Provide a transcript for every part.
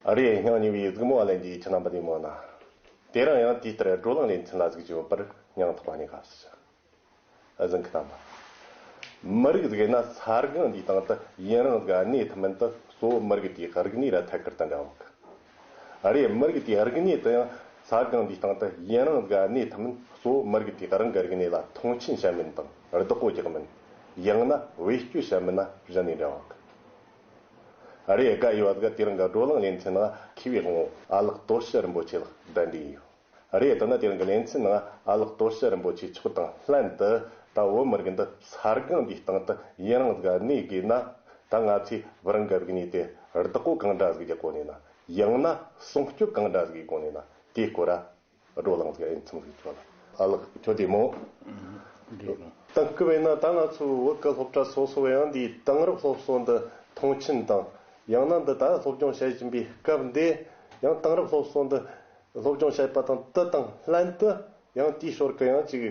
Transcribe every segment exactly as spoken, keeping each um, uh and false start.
ཨ་རེ། སྙིང་ཉེ་བའི་གཟིགས་མོ་བ་ལེན་རྒྱུའི་ཁྱེད་རྣམ་པ་དེ་མོ་ན། དེ་རིང་ཡང་དེའི་ལྟར་བགྲོ་གླེང་ལེ་ཚན་ལ་གཟིགས་རྒྱུ་བོད་པར་སྙིང་ཐག་པ་ནས་དགའ་བསུ་ཞུ། ཨ་ཟིན་ཁི་དམ་པ། མི་རིགས་ཟིག་ཡིན་ན་ས་སྒང་འདིའི་སྟེང་དུ་ཡུན་རིང་ཟིག་གནས་ཐུབ་མིན་དུ་གཙོ་བོ་མི་རིགས་དེའི་རིག་གནས་ར་ཐད་ཀར་དུ་འབྲེལ་བ་ཡོད་གི། ཨ་རེ། མི་རིགས་དེའི་རིག་གནས་དུ་ཡང་ས་སྒང་འདིའི་སྟེང་དུ་ཡུན་རིང་ཟིག་གནས་ཐུབ་མིན་གཙོ་བོ་མི་རིགས་དེའི་རང་གི་རིག་གནས་ལ་མཐོང་ཆེན་བྱ་མིན་དང་བདག་པོ་རྒྱག་མིན། ཡང་ན་བེད་སྤྱོད་བྱ་མིན་ན་གཞི་ནས་འབྲེལ་བ་ཡོད་གི། ཨ་རེ། དགའ་ཡི་བ་ཟིག་དེ་རིང་གི་བགྲོ་གླེང་ལེ་ཚན་ནང་མཁས་པའི་དབང་བོ་ཨ་ལགས་དོར་ཞི་རིན་པོ་ཆེ་ལགས་གདན་འདྲེན་ཡོད། རེད། དེ་ན་དེ་རིང་གི་ལེ་ཚན་ནང་ཨ་ལགས་དོར་ཞི་རིན་པོ་ཆེ་མཆོག་དང་ལྷན་དུ་ད་བོད་མི་རིགས་འདི་ས་སྒང་འདིའི་སྟེང་དུ་ཡུན་རིང་ཟིག་གནས་དགོས་ན། ད་ང་ཚོས་བུ་རང་གི་རིག་གནས་དེ་བདག་པོ་གང་འདྲ་ཟིག་རྒྱག་དགོས་ནས་ན། ཡང་ན་སྲུང་སྐྱོབ་གང་འདྲ་ཟིག་དགོས་ནས་ན། དེའི་སྐོར་ར་བགྲོ་གླེང་ཟིག་ཨེ་མཚམས་ཟིག་ཆོད་ལ། ཨ་ལགས་ཁྱོད་བདེ་མོ། བདེ་མོ། དེང་སྐབས་ཡིན་ན་ད་ང་ཚོའི་བོད་ཀྱི་སློབ་གྲྭ་སོ་སོ་ཡང་འདིའི་དེང་རབས་སློབ་གསོ་འདི་མཐོང་ཆེན་དང་། ཡང་ན་འདི་ད་སློབ་སྦྱོང་བྱེད་བཞིན་པའི་སྐབས་འདི་ཡང་དེང་རབས་སློབ་གསོ་འདི་སློབ་སྦྱོང་བྱེད་པ་དང་དེ་དང་ལྷན་དུ་ཡང་དེའི་ཞོར་གྱི་ཡང་ཅིག་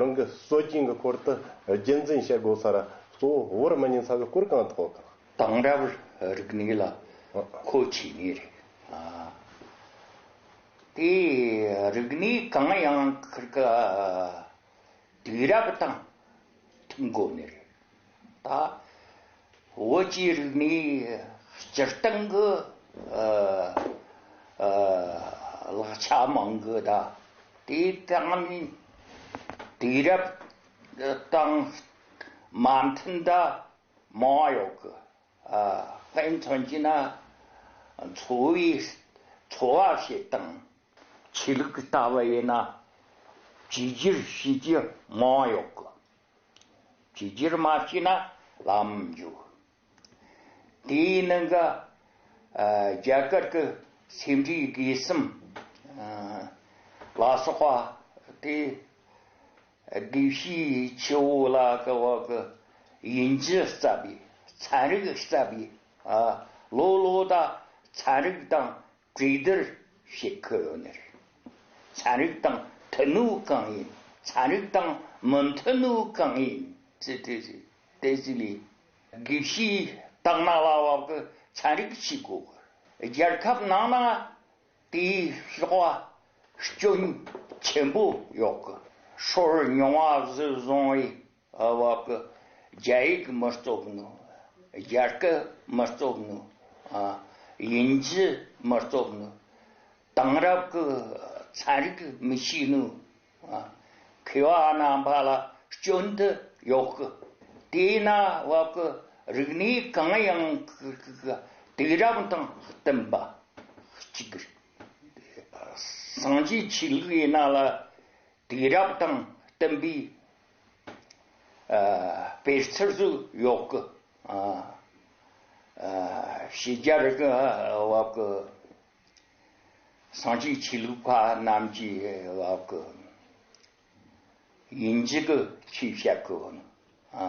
རང་གི་སྲོལ་རྒྱུན་གྱི་སྐོར་དུ་རྒྱུན་འཛིན་བྱེད་དགོས་ས་ར་གཙོ་བོ་བོར་མི་ཉན་ས་གི་སྐོར་གང་ཐོག་གི། དེང་རབས་རིག་གནས་ལ་མཁོ་ཆེ་ནི་རེད། ཨ། དེ་རིག་གནས་གང་ཡང་ཁིར་ག་དུས་རབས་དང་མཐུན་དགོས་ནི་རེད། ད་བོད་ཀྱི་རིག་གནས་སྤྱིར་བཏང་གི་ཨ་ཨ་ལག་ཆ་མང་གི། ད་དེ་དང་ནི་དུས་རབས་དང་མ་མཐུན་ད་མང་བ་ཡོད་གི། ཨ། དཔེ་མཚོན་གྱི་ན་འཚོ་བའི་འཚོ་བ་བྱེད་སྟངས། ཆོས་ལུགས་ཀྱི་ལྟ་བ་ཡིན་ན་བཅོས་བསྒྱུར་བྱེད་རྒྱུ་མང་བ་ཡོད་གི། བཅོས་བསྒྱུར་མ་བྱས་ན་ལམ་མི་འགྱོ། དེའི་ནང་གི་ཨ་རྒྱ་གར་གྱི་སེ་འབྲས་དགེ་གསུམ་ཨ་ལ་སོགས་པ་དེ། དགེ་བཤེས་ཆུ་བོ་ལ་གི་བ་གི་དབྱིན་ཇི་རྩ་བའི་ཚན་རིག་རྩ་བའི་ཨ་ལོ་ལོ་ད་ཚན་རིག་དང་གྲོས་བསྡུར་བྱེད་ཁུལ་ཡོད་ནི་རེད། ཚན་རིག་དང་མཐུན་ནོ་གང་ཡིན། ཚན་རིག་དང་མི་མཐུན་ནོ་གང་ཡིན། ཙི་ཙི་ཙི་ཏེ་ཙི་ལི་དགེ་བཤེས་སྟག་སྣ་ལ་བ་གི་ཚན་རིག་བྱེད་དགོས་གི། རྒྱལ་ཁབ་ནང་ན་དེའི་ཕྱོགས་ལ་སྐྱོན་ཆེན་པོ་ཡོད་གི། ཧྲོལ་རྙིང་བ་ཟིག་བཟུང་བའི་བབ་གི་རྒྱ་ཡིག་མི་རྩོབ་ནོ། རྒྱ་སྐད་མི་རྩོབ་ནོ། ཨ། དབྱིན་ཇི་མི་རྩོབ་ནོ། དེང་རབས་གི་ཚན་རིག་མི་ཤེས་ནོ། ཨ། མཁས་པ་རྣམ་པ་ལ་སྐྱོན་དེ་ཡོད་གི། དེས་ན་བབ་གི་རིག་གནས་གང་ཡང་གི་གི་གི་དུས་རབས་དང་བསྟུན་པ་གཅིག་གི། སངས་རྒྱས་ཆོས་ལུགས་ཡིན་ན་ལ་དུས་རབས་དང་བསྟུན་པའི་ཨ་སྤེལ་ཚུལ་ཟིག་ཡོད་གི། ཨ་ཨ་ཕྱི་རྒྱལ་གི་བབ་གི་སངས་རྒྱས་ཆོས་ལུགས་པ་རྣམས་ཀྱིས་བབ་གི་དབྱིན་ཇི་གི་ཆོས་བཤད་གི་ཡོད་ནོ། ཨ་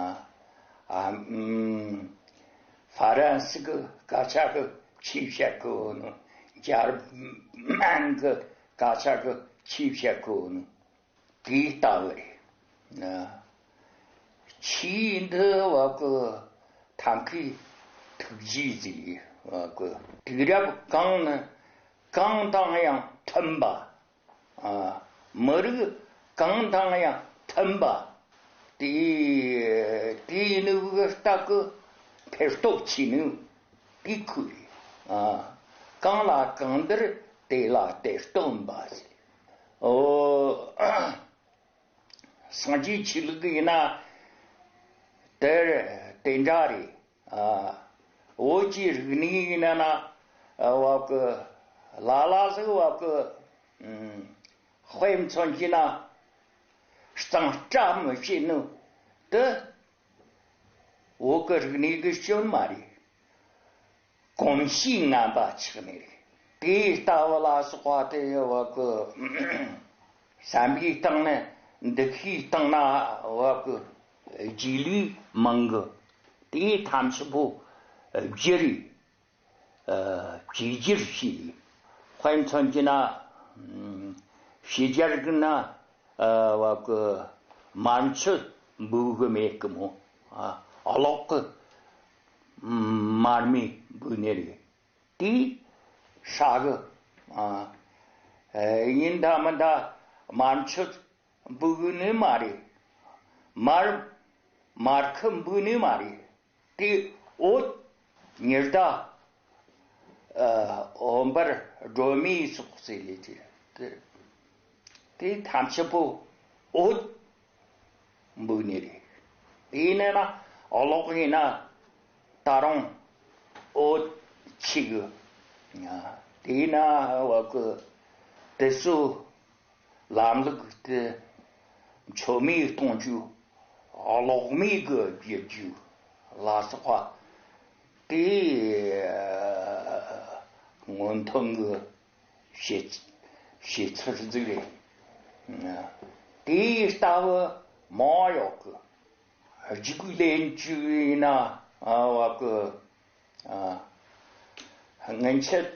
ཨ་ཨུམ་ཧྥ་རན་སི་གི་སྐད་ཆ་གི་ཆོས་བཤད་གི་ཡོད་ནོ། འཇར་མན་གི་སྐད་ཆ་གི་ཆོས་བཤད་གི་ཡོད་ནོ། དེའི་ལྟ་བུ་རེད། ཨ། ཆོས་འདི་བབ་གི་ཐང་ཁའི་ཐུགས་རྗེ་ཟིག་བབ་གི་དུས་རབས་གང་ནི་གང་དང་ཡང་མཐུན་པ། ཨ། མི་རིགས་གང་དང་ཡང་མཐུན་པ། དེ་དེ་ཡིན་ནི་གི་སྟབས་གི་ཕེར་སྟོབས་ཆེ་ནི་དེ་ཁུལ་རེད། ཨ། གང་ལ་གང་འདིར་དེ་ལ་དེ་སྟོན་པ་ཟེར། ཨོ། སངས་རྒྱས་ཆོས་ལུགས་ཡིན་ན་དེར་དེ་འདྲ་རེད། ཨ། བོད་ཀྱི་རིག་གནས་ཡིན་ན་ན་བབ་གི་ལ་ལ་ཟིག་བབ་གི་ཨུམ་དཔེ་མཚོན་གྱི་ན་གཙང་སྦྲ་མི་བྱེད་ནོ་དེ་བོད་ཀྱི་རིག་གནས་ཀྱི་སྐྱོན་མ་རེད། གོམས་གཤིས་ངན་པ་ཆགས་ནས་རེད། དེའི་ལྟ་བུ་ལ་སོགས་པ་དེ་བབ་གི་བསམ་པའི་སྟེང་ནས་འདུ་ཤེས་སྟེང་ན་བབ་གི་རྗེས་ལུས་མང་གི། དེའི་ཐམས་ཅད་པོ་བསྒྱུར་རེད། ཨ། བཅོས་བསྒྱུར་བྱས། དཔེ་མཚོན་གྱི་ན་ཕྱི་རྒྱལ་གི་ན་ཨ་བབ་གི་མར་མཆོད་འབུལ་གི་མེད་གི་མོ། ཨ། གློག་གི་མར་མེ་འབུལ་ནི་རེད། དེ་ ཧྲ་གི། ཨ། ཨེ། ཡིན་ད་མིན་ད་མར་མཆོད་འབུལ་གི་ནི་མ་རེད། མར་མར་ཁུ་འབུལ་ནི་མ་རེད། དེ་འོད་ཉི་ཟླ། ཨ། འོད་འབར་སྒྲོན་མེ་སོགས་ཟེར་ལེ་དེ། དེ་དེ་ཐམས་ཅད་པོ་འོད་འབུལ་ནི་རེད། དེ་ཡིན་ན་གློག་ཡིན་ན་ད་རུང་འོད་ཆེ་གི། དེ་ཡིན་ན་བ་གི་དེ་ཚོ་ལམ་ལུགས་དེ་མཆོད་མེ་གཏོང་རྒྱུ། གློག་མེ་གི་བསྒྱུར་རྒྱུ་ལ་སོགས་པ་དེ་སྔོན་ཐོན་གྱི་བྱེད་བྱེད་ཚུལ་ཟིག་རེད། དེའི་ལྟ་བུ་མང་ཡོད་གི། རྒྱུགས་ལེན་བཅུག་ཡིན་ན། ཨ། བ་གི། ཨ། སྔན་ཆད།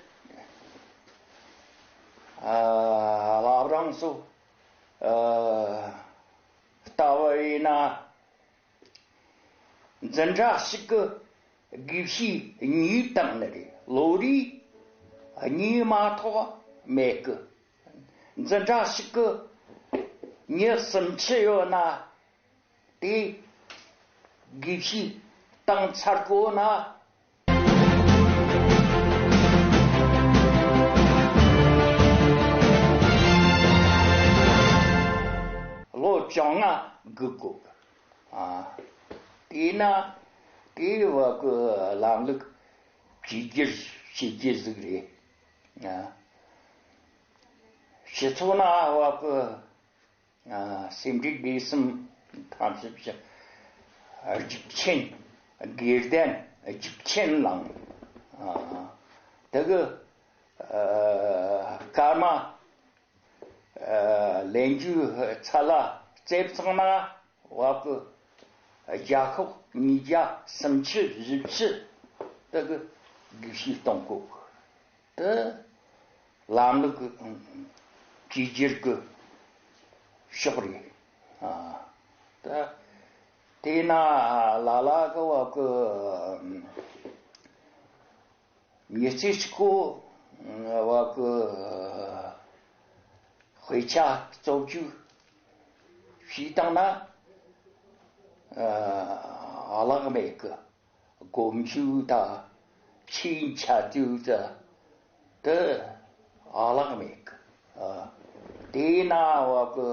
ཨ། བླ་བྲང་སོགས། ཨ། ལྟ་བུ་ཡིན་ན། འཛིན་གྲྭ་ཞིག་གི་དགེ་བཤེས་གཉིས་བཏང་ནི་རེད། ལོ་རེ་གཉིས་མ་གཏོགས་མེད་གི། འཛིན་གྲྭ་ཞིག་གི་མྱི་སུམ་ཅུ་ཡོད་ན། དེ་དགེ་བཤེས་བཏང་ཚར་གོ་ན། ལོ་བཅོ་ལྔ་སྒུག་དགོས། ཨ། དེས་ན་དེའི་བ་གི་ལམ་ལུགས་བཅོས་བསྒྱུར་བྱེད་རྒྱུ་ཟིག་རེད། ཨ། སྤྱི་ཚོགས་ན་བ་གི། ཨ། སེམས་ཁྲལ་དགོས་སེམས་ཐམས་ཅད་ཀྱི་རྒྱུག་ཆེན། དགོས་ལྡན་རྒྱུག་ཆེན་ལངས། ཨ། དེ་གི། ཨ། སྐར་མ། ཨ། ལེན་རྒྱུ་ཚད་ལ་རྩེབ་ཚང་ན་བ་གི་རྒྱལ་ཁབ་ཉིས་བརྒྱ་སུམ་ཅུ་བཞི་བཅུ་དེ་གི་དགེ་བཤེས་གཏོང་དགོས། དེ་ལམ་ལུགས་ཀྱི་བཅོས་བསྒྱུར་གྱི་ཕྱོགས་རེད། ཨ། ད་དེས་ན་ལ་ལ་གི་བ་གི་མྱི་ཚེ་གཅིག་པོ་བ་གི་དཔེ་ཆ་རྩོམ་རྒྱུ་བྱས་བཏང་ན། ཨ། གླེགས་མེད་གི། སྒོམ་རྒྱུ་དང་ཆོས་འཆད་རྒྱུ་དང་དེ་གླེགས་མེད་གི། ཨ། དེས་ན་བ་གི་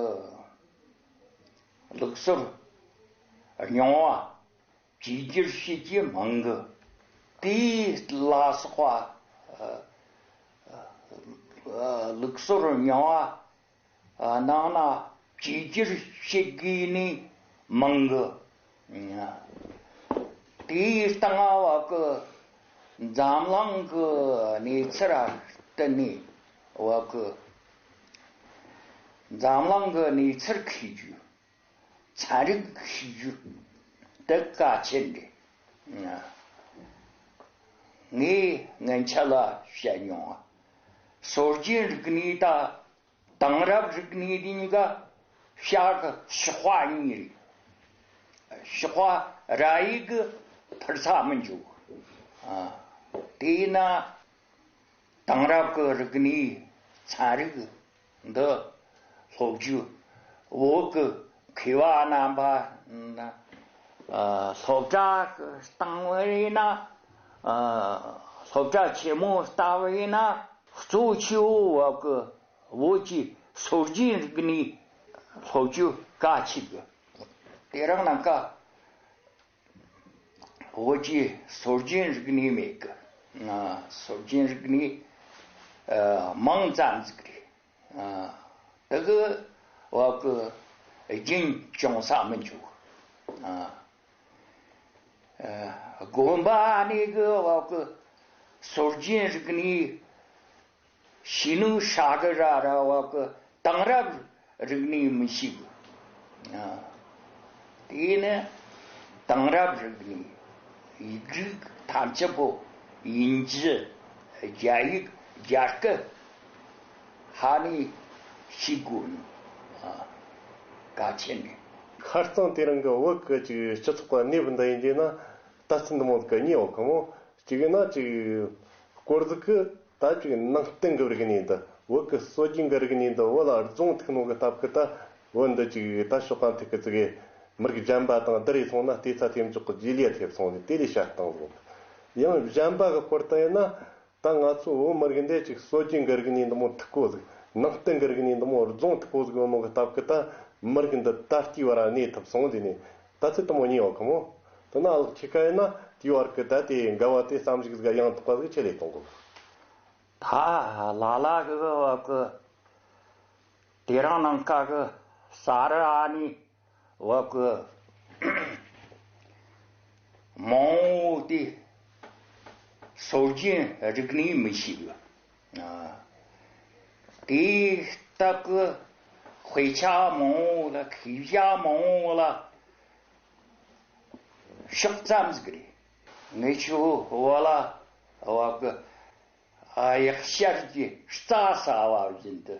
ལུགས་སྲོལ་རྙིང་བ་བཅོས་བསྒྱུར་བྱེད་རྒྱུ་མང་གི། དེ་ལ་སོགས་པ། ཨ། ཨ། ལུགས་སྲོལ་རྙིང་བ་ནང་ན་བཅོས་བསྒྱུར་བྱེད་དགོས་ནི་མང་གི། དེའི་སྟེང་བ་གི་འཛམ་གླིང་གི་གནས་ཚུལ་ལ་བསྟུན་ནས་བ་གི་འཛམ་གླིང་གི་གནས་ཚུལ་མཁས་རྒྱུ། ཚན་རིག་མཁས་རྒྱུ་དེ་གལ་ཆེན་རེད། ངས་སྔོན་ཆད་ལ་བཤད་མྱོང་། སྲོལ་རྒྱུན་རིག་གནས་དང་དེང་རབས་རིག་གནས་གཉིས་ཀ་བྱ་གི་ཕྱོགས་པ་གཉིས་རེད། ཕྱོགས་པ་ར་ཡིག་གི་འཕུར་ས་མི་འཇུག། ཨ། དེས་ན་དེང་རབས་ཀྱི་རིག་གནས་ཚན་རིག་འདི་སློབ་རྒྱུ་བོད་ཀྱི་མཁས་པ་རྣམ་པ། ཨ། སློབ་གྲྭ་གི་སྟེང་བ་ཡིན་ན། ཨ། སློབ་གྲྭ་ཆེན་མོ་ལྟ་བུ་ཡིན་ན། གཙོ་ཆེ་བོ་བ་གི་བོད་ཀྱི་སྲོལ་རྒྱུན་རིག་གནས་སློབ་རྒྱུ་གལ་ཆེ་གི། དེ་རིང་ནངས་ཀ་བོད་ཀྱི་སྲོལ་རྒྱུན་རིག་གནས་མེད་གི། ཨ། སྲོལ་རྒྱུན་རིག་གནས། ཨ། མིང་ཙམ་ཟིག་རེད། ཨ། དེ་གི་བ་གི་རྒྱུན་སྐྱོང་ས་མི་འཇུག། ཨ། ཨ། དགོན་པ་ནས་གི་བ་གི་སྲོལ་རྒྱུན་རིག་གནས་ཤེས་ནོ་ཧྲ་གི་ར་ར་བ་གི་དེང་རབས་རིག་གནས་མི་ཤེས་གི། ཨ། དེ་ནི་དེང་རབས་རིག་གནས་ཡིག་རིགས་ཐམས་ཅད་པོ་དབྱིན་ཇི། རྒྱ་ཡིག། རྒྱ་སྐད་ཧ་ནི་ཤེས་དགོས་ནི། ཨ། གལ་ཆེན་ནི། ཁ་རྩང་དེ་རིང་གི་བོད་ཀྱི་ཅིག་སྤྱི་ཚོགས་ཀྱི་གནས་བབ་འདི་ཡིན་རྒྱུ་ན། ལྟ་ཚུལ་འདི་མོ་གི་གཉིས་ཡོད་གི་མོ། གཅིག་ཡིན་ན་ཅིག་སྐོར་ཟིག་གི། ད་ཅིག་ནང་བསྟན་གྱི་རིག་གནས་འདི། བོད་ཀྱི་སྲོལ་རྒྱུན་གྱི་རིག་གནས་འདི་བོད་ལ་རྫོང་ཐུག་ནོ་གི་སྟབས་ཀྱིས། ད་བོད་འདི་ཅིག་ད་ཕྱོགས་གང་ཐད་ཀྱི་ཅིག་མི་རིགས་གཞན་པ་དང་བསྡུར་རེ་སོང་ན་ལྟོས་ས་ཐེབས་འཇོག་གི་རྗེས་ལུས་ཐེབས་སོང་ནས། དེ་ལས་བཤད་སྟངས་བཟུང་། ཡང་གཞན་པ་གི་སྐོར་དུ་ཡིན་ན། ད་ང་ཚོ་བོད་མི་རིགས་འདི་ཅིག་སྲོལ་རྒྱུན་གྱི་རིག་གནས་འདི་མོ་མཐུག་པོ་ཟིག། ནང་བསྟན་གྱི་རིག་གནས་འདི་མོ་རྫོང་མཐུག་པོ་ཟིག་ཡོད་ནོ་གི་སྟབས་ཀྱིས། ད་མི་རིགས་འདི་ད་ལྟའི་བར་གནས་ཐུབ་སོང་ཟེར་ནས། ད་ཚོད་དུ་མོ་ཉེ་བ་ཁོ་མོ། དེ་ན་ལག་ཁྱེད་ཀ་ཡིན་ན་དེའི་བར་གྱི་ད་དེ་འགལ་བ་དེ་བསམ་གཞིག་ཟིག་ཡང་དག་པ་ཟིག་ཆེད་ལས་གཏོང་དགོས། ད་ལ་ལ་གི་བ་གི་དེ་རང་ནང་ཀ་གི་ས་ར་ཨ་ནི་བ་གི་མང་བོ་དེ་སྲོལ་རྒྱུན་རིག་གནས་མི་ཤེས་གི། ཨ། དེའི་སྟབས་ཀྱིས་དཔེ་ཆ་མང་བོ་ལ། མཁས་པ་མང་བོ་ལ་ཕྱོགས་ཙམ་ཟིག་རེད། ངེད་ཆོ་བོད་ལ་བ་གི་ཨ། གཡག་ཞར་གྱི་རྩྭ་ཟ་བ་བཞིན་དུ་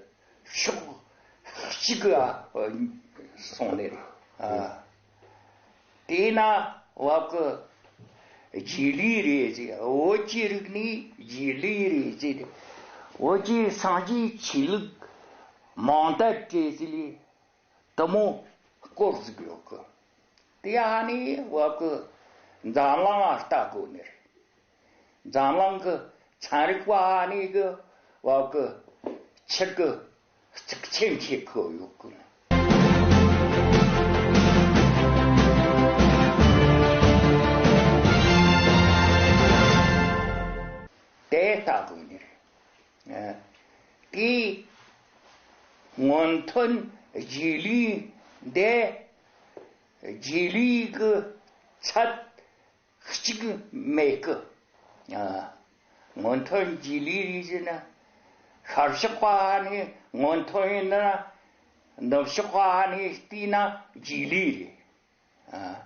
ཕྱོགས་གཅིག་ག་སོང་ནི་རེད། ཨ། དེས་ན་བ་གི་རྗེས་ལུས་རེད་ཟེར། བོད་ཀྱི་རིག་གནས་རྗེས་ལུས་རེད་ཟེར། བོད་ཀྱི་སངས་རྒྱས་ཆོས་ལུགས་མང་དར་བྱེད་ཟེར་ལས་དེ་མོ་སྐོར་ཟིག་ཡོད་གི། དེ་ཨ་ནི་བ་གི་འཛམ་གླིང་ང་ལྟ་དགོས་ནི་རེད། འཛམ་གླིང་གི་ཚན་རིག་པ་ཨ་ནི་གི་བ་གི་ཆེད་གི་གཙིགས་ཆེན་བྱེད་གི་ཡོད་གི། དེ་ལྟ་དགོས་ནི་རེད། ཨ། དེའི་སྔོན་ཐོན་རྗེས་ལུས་འདི། རྗེས་ལུས་གི་ཚད་གཅིག་མེད་གི། ཨ། སྔོན་ཐོན་རྗེས་ལུས་རེད་ཟེར་ན། ཤར་ཕྱོགས་པ་ནི་སྔོན་ཐོན་ཡིན་ན། ནུབ་ཕྱོགས་པ་ནི་བལྟས་ན་རྗེས་ལུས་རེད། ཨ།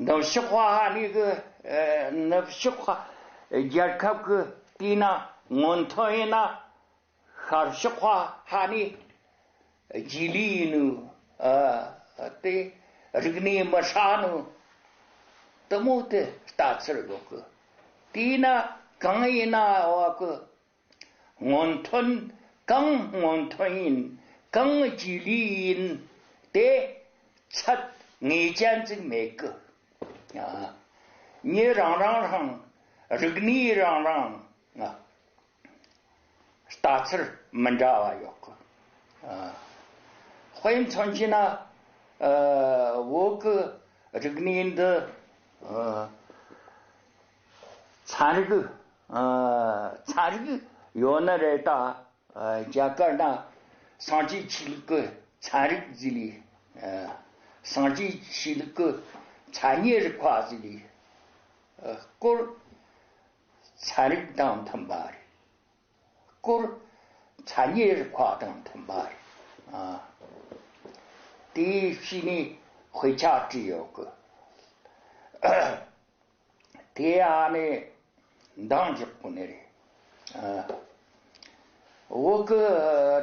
ནུབ་ཕྱོགས་པ་ནི་གི། ཨ། ནུབ་ཕྱོགས་པ་རྒྱལ་ཁབ་ཀྱི་བལྟས་ན་སྔོན་ཐོན་ཡིན་ན། ཤར་ཕྱོགས་པ་ཧ་ནི་རྗེས་ལུས་ཡིན་ནོ། ཨ། དེ་རིག་གནས་མི་ཧྲ་ནོ། དེ་མོ་དེ་ལྟ་ཚུལ་ཡོད་གི། དེས་ན་གང་ཡིན་ན་བ་གི་སྔོན་ཐོན། གང་སྔོན་ཐོན་ཡིན། གང་རྗེས་ལུས་ཡིན། དེ་ཚད་ངེས་ཅན་ཟིག་མེད་གི། ཨ། མྱི་རང་རང་རང་། རིག་གནས་རང་རང་། ཨ། ལྟ་ཚུལ་མི་འདྲ་བ་ཡོད་གི། ཨ། དཔེ་མཚོན་བྱས་ན། ཨ། བོད་ཀྱི་རིག་གནས་འདི། ཨ། ཚན་རིག་ཨ། ཚན་རིག་ཡོད་ནི་རེད་ད། ཨ། རྒྱ་གར་ན་སངས་རྒྱས་ཆོས་ལུགས་ཀྱི་ཚན་རིག་ཟེར་ལས། ཨ། སངས་རྒྱས་ཆོས་ལུགས་ཀྱི་མཚན་ཉིད་རིག་པ་ཟེར་ལས། ཨ། སྐོར་ཚན་རིག་དང་མཐུན་པ་རེད། སྐོར་མཚན་ཉིད་རིག་པ་དང་མཐུན་པ་རེད། ཨ། དེའི་ཕྱི་ནས་དཔེ་ཆ་བྲིས་ཡོད་གི། དེ་ཨ་ནི་འདང་རྒྱག་དགོས་ནི་རེད། ཨ། བོད་ཀྱི་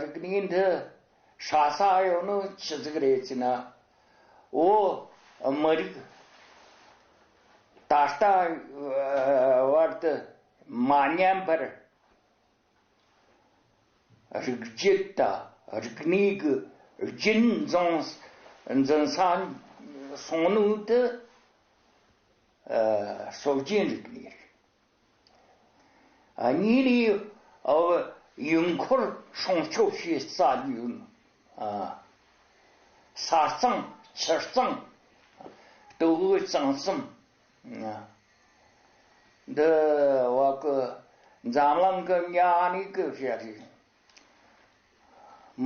རིག་གནས་འདི་ཧྲ་ས་ཡོད་ནོ་ཆི་ཟིག་རེད་ཟེར་ན། བོད་མི་རིགས་ད་ལྟ་བར་དུ་མ་ཉམས་པར་རིག་རྒྱུད་དང་རིག་གནས་ཀྱི་རྒྱུན་འཛིན་འཛིན་ས་སོང་ནོ་དེ། ཨ། སྲོལ་རྒྱུན་རིག་གནས་རེད། ཨ། གཉིས་ནས། ཨ། ཡུལ་འཁོར་སྲུང་སྐྱོབ་བྱེད་ས་ཡོད། ཨ། ས་གཙང་ཆུ་གཙང་སྟོད་གོས་གཙང་གསུམ། ཨ། འདི་བ་གི་འཛམ་གླིང་གི་མྱི་ཨ་ནི་གི་བཤད་རེད།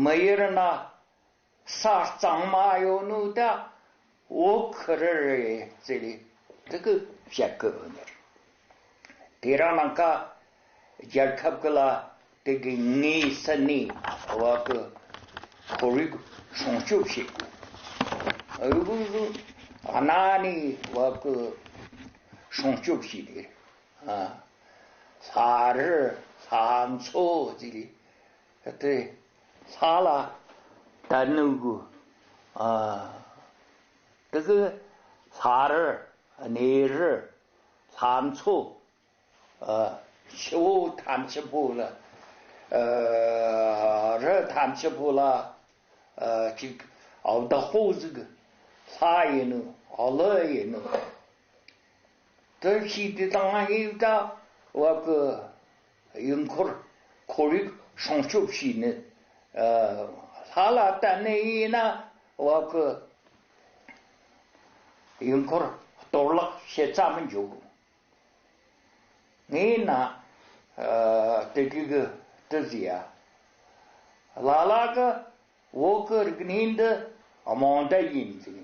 མི་ཡུལ་ན་ས་གཙང་མ་ཡོད་ནོ་ད་བོད་ཁུལ་རེད་ཟེར་ལས་དེ་གི་བཤད་གི་ཡོད་ནི་རེད། དེ་རང་ནང་ཀ་རྒྱལ་ཁབ་ཀྱི་ལ་དེ་གི་ངེས་ཟིན་ནས་བ་གི་ཁོར་ཡུག་སྲུང་སྐྱོབ་བྱེད་དགོས། རུ་རུ་གནའ་ནས་བ་གི་སྲུང་སྐྱོབ་བྱས་ནས། ཨ། ལྷ་རི་ལྷ་མཚོ་ཟེར་ལས། དེ་ལྷ་ལ་དད་ནོ་གི། ཨ། དེ་གི་ལྷ་རི་གནས་རི་ལྷ་མཚོ། ཨ། ཆུ་བོ་ཐམས་ཅད་པོ་ལ། ཨ། རི་ཐམས་ཅད་པོ་ལ། ཨ། ཅིག་ཨ། བདག་པོ་ཟིག་ལྷ་ཡིན་ནོ། ཨ། ཀླུ་ཡིན་ནོ། དེ་ཤེས་དེ་དང་ཡིན་ད་བ་གི་ཡུལ་འཁོར་ཁོར་ཡུག་སྲུང་སྐྱོབ་བྱས་ནས། ཨ། ལྷ་ལ་བརྟེན་ནས་ཡིན་ན་བ་གི་ཡུལ་འཁོར་གཏོར་བརླག་བྱེད་ཙམ་མི་འཇུག་ངས་ན། ཨ། དེ་གི་གི་དེ་ཟེར་ཡ། ལ་ལ་གི་བོད་གི་རིག་གནས་འདི་རྨོངས་དད་ཡིན་ཟེར།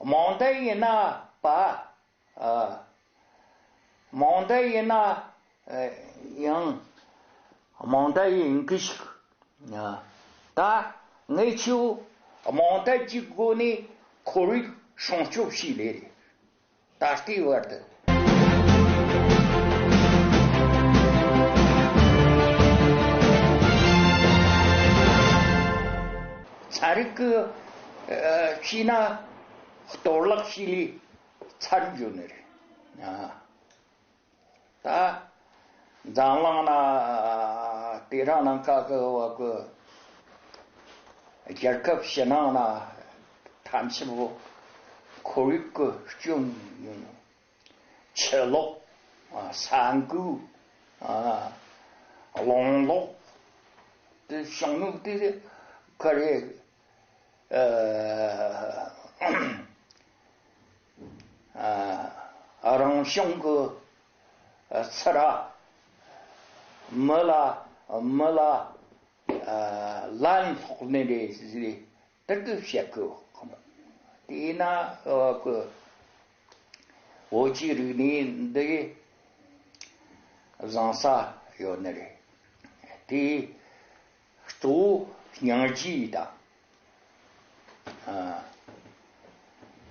རྨོངས་དད་ཡིན་ན་པ། ཨ། རྨོངས་དད་ཡིན་ན། ཨ། ཡང་རྨོངས་དད་ཡིན་གི་ཞིག་ཨ། ད་ངས་ཁྱོད་རྨོངས་དད་ཀྱི་སྒོ་ནས་ཁོར་ཡུག་སྲུང་སྐྱོབ་བྱས་ལེ་རེད། ད་ལྟའི་བར་དུ། ཚན་རིག་གི། ཨ། བྱས་ན་གཏོར་བརླག་བྱས་ལེ་ཚར་འཇོག་ནི་རེད། ཨ། ད་འཛམ་གླིང་ན་དེ་རིང་ནངས་ཁ་གི་བ་གི་རྒྱལ་ཁབ་ཕྱི་ནང་ན་ཐམས་ཅད་པོ་ཁོར་ཡུག་གི་སྐྱོན་ཡིན། ཆུ་ལོག་ཨ། ས་འགུལ། ཨ། རླུང་ལོག་དེ་བྱུང་ནོ་དེ་ག་རེ། ཨ། ཨ། རང་བྱུང་གི་ཚུར་མི་ལ་མི་ལ། ཨ། ལན་སློག་ནི་རེད་ཟེར་དེ་འདྲ་བཤད་གི་ཡོད་གི་མོ། དེས་ན་བ་གི་བོད་ཀྱི་རིག་གནས་འདི་བཟང་ས་ཡོད་ནི་རེད། དེ་གཙོ་བོ་སྙིང་རྗེ་དང་། ཨ།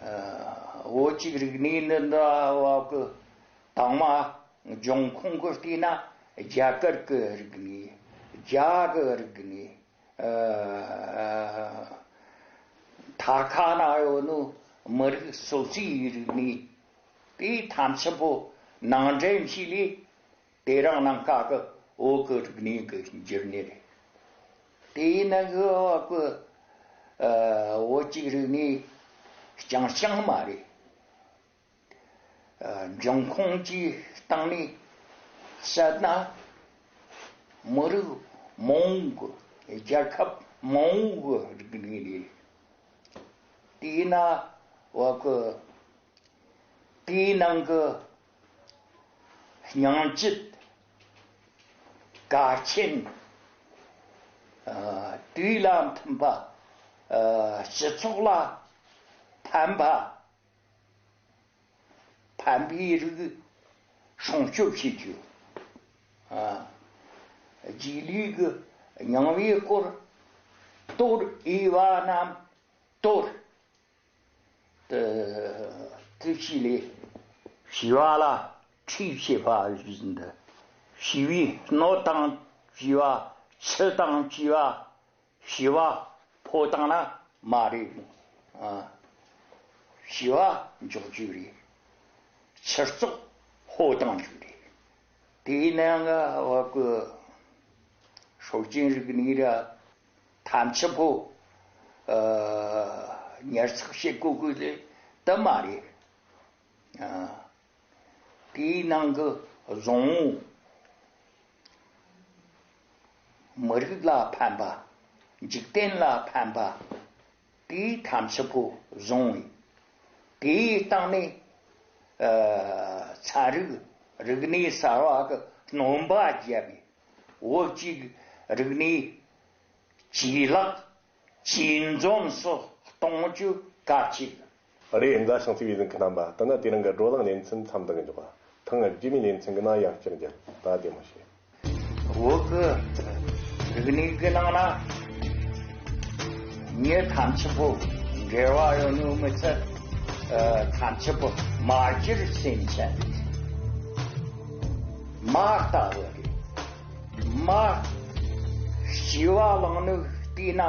ཨ། བོད་ཀྱི་རིག་གནས་འདི་འདྲ་བ་གི་དང་མ་འབྱུང་ཁུངས་ཀྱི་བལྟས་ན་རྒྱ་གར་གྱི་རིག་གནས། རྒྱ་གི་རིག་གནས། ཨ། ཐར་ཁ་ན་ཡོད་ནོ་མི་རིགས་སོ་སོའི་རིག་གནས་དེ་ཐམས་ཅད་པོ་ནང་འདྲེན་བྱས་ལེ། དེ་རིང་ནངས་ཁ་གི་བོད་ཀྱི་རིག་གནས་ཀྱི་འགྱུར་ནི་རེད། དེ་ཡིན་ན་གི་བ་གི། ཨ། བོད་ཀྱི་རིག་གནས་རྐྱང་རྐྱང་མ་རེད། ཨ། འབྱུང་ཁུངས་ཀྱི་སྟེང་ནས་བཤད་ན་མི་རིགས་མང་བོ་གི། རྒྱལ་ཁབ་མང་བོ་གི་རིག་གནས་རེད། དེས་ན་བ་གི། དེའི་ནང་གི་སྙིང་རྗེ། དགའ་ཆེན། ཨ། དུས་ལ་མཐུན་པ། ཨ། སྤྱི་ཚོགས་ལ་ཕན་པ། ཕན་པའི་རིགས་སྲུང་སྐྱོབ་བྱེད་རྒྱུ། ཨ། རྗེས་ལུས་ཀྱི་སྙིང་བའི་སྐོར། དོར་འོས་པ་རྣམས་དོར། དེ་ཅི་ལས། བྱིས་པ་ལ་ཁྲིད་བྱེད་པ་བཞིན་དུ། བྱིས་པའི་སྣོད་དང་བཅས་པ། ཆུ་དང་བཅས་པ། བྱིས་པ་ཕོ་བཏང་ན་མ་རེད། ཨ། བྱིས་པ་འཇོག་རྒྱུ་རེད། ཆུ་བཙོག་ཕོ་བཏང་རྒྱུ་རེད། དེའི་ནང་གི་བ་གི་སྲོལ་རྒྱུན་རིག་གནས་ར་ཐམས་ཅད་པོ། ཨ། ཉར་ཚགས་བྱེད་དགོས་དགོས་དེ་དེ་མ་རེད། ཨ། དེའི་ནང་གི་བཟང་བོ། མི་རིགས་ལ་ཕན་པ། འཇིག་རྟེན་ལ་ཕན་པ། དེའི་ཐམས་ཅད་པོ་བཟུང་བས། དེའི་སྟེང་ནས། ཨ། ཚན་རིག་རིག་གནས་གསར་བ་གི་སྣོན་པ་བརྒྱབ་པས། བོད་ཀྱི་རིག་གནས་ཇེ་ལེགས་ཇེ་འཛོམས་སུ་གཏོང་རྒྱུ་གལ་ཆེ། རེད། མཛའ་ཞིང་བརྩེ་བའི་གཟིགས་མཁན་རྣམ་པ། ད་ནི་དེ་རིང་གི་བགྲོ་གླེང་ལེ་ཚན་མཚམས་འདི་གི་འཇོག་པ། ཐེངས་རྗེས་མའི་ལེ་ཚན་གི་ནང་ཡང་བསྐྱར་མཇལ། ད་བདེ་མོ་བྱོས། བོད་ཀྱི་རིག་གནས་ཀྱི་ནང་ན་མྱི་ཐམས་ཅད་པོ་འབྲེལ་བ་ཡོད་ནོ་མི་ཚད། ཨ། ཐམས་ཅད་པོ་མ་གྱུར་སེམས་ཅན་རེད། མ་ལྟ་བུ་རེད། མ་སྐྱེ་བ་བླངས་ནས་བལྟས་ན།